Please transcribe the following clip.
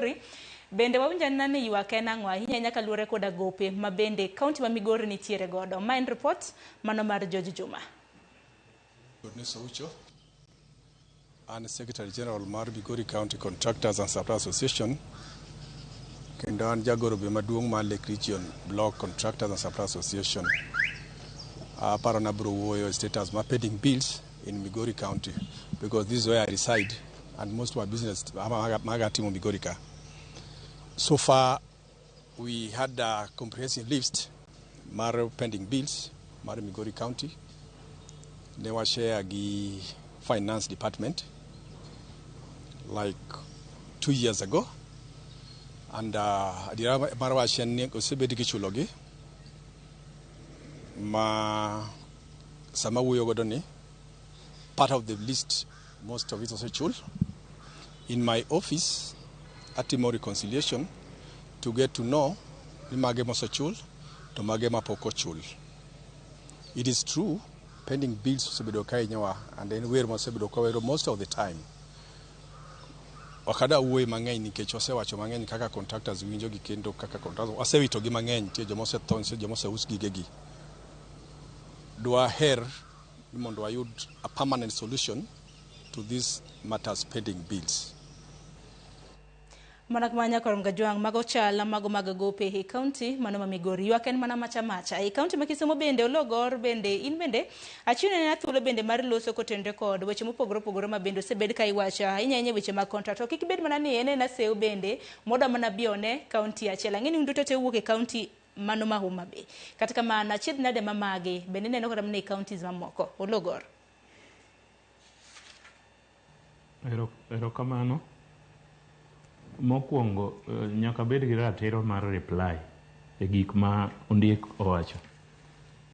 Migori. Bende wawinjo anena ni ywak en ang'o ahinya ahinya kaluwore koda gope ma bende kaunti ma Migori nitiere godo. Ma en report mano mar George Juma. Goodness Oucho. An Secretary General mar Migori County Contractors and Suppliers Association kendo an jagoro be maduong' mar Lake Region Block Contractors and Suppliers Association. Aparo nabiro wuoyo e status mar pending bills in Migori County because this is where I reside and most of my business maga timo Migori ka. So far we had a comprehensive list mar pending bills mar Migori County. Ne wa share gi finance department like 2 years ago and adiera mar wach en ni osebed kichulogi ma sama wuoyo godo ni part of the list, most of it osechul. In my office atimo reconciliation to get to know ni mage mosechul to mage mapok ochul. It is true, pending bills osebedo ka hinyowa and en wer mosebedo ka wero most of the time. Ok adwa wuoyo mang'eny nikech wasewacho mang'eny kaka contractors winjo gi kendo kaka contractors wasewito gi mang'eny. Nitie joma osetho, nitie joma oseus gigegi. Dwaher ni mondo wayud a permanent solution to these matters, pending bills. Mana kamano nyakorom Gajwang' mago chal mago mag gope e kaunti mano ma Migori. Ywak en mana macha macha. E kaunti ma Kisumu bende Ologor bende in bende achiwo ne thuolo bende mar loso kotenore kod weche mopogore opogore ma bende osebed ka iwacho ahinya ahinya weche mag contract. To kik bed mana ni en ena sew bende modwa mana bione kaunti achiel. Ang'e ni un duto te wuok e kaunti mano ma Homa Bay. Kata kamano achiedh nade mamagi bende ineno kata mana e counties mamoko. Ologor. Erokamano. Mokwongo, nyaka bed gi ratiro mar reply e gik ma ondiek owacho.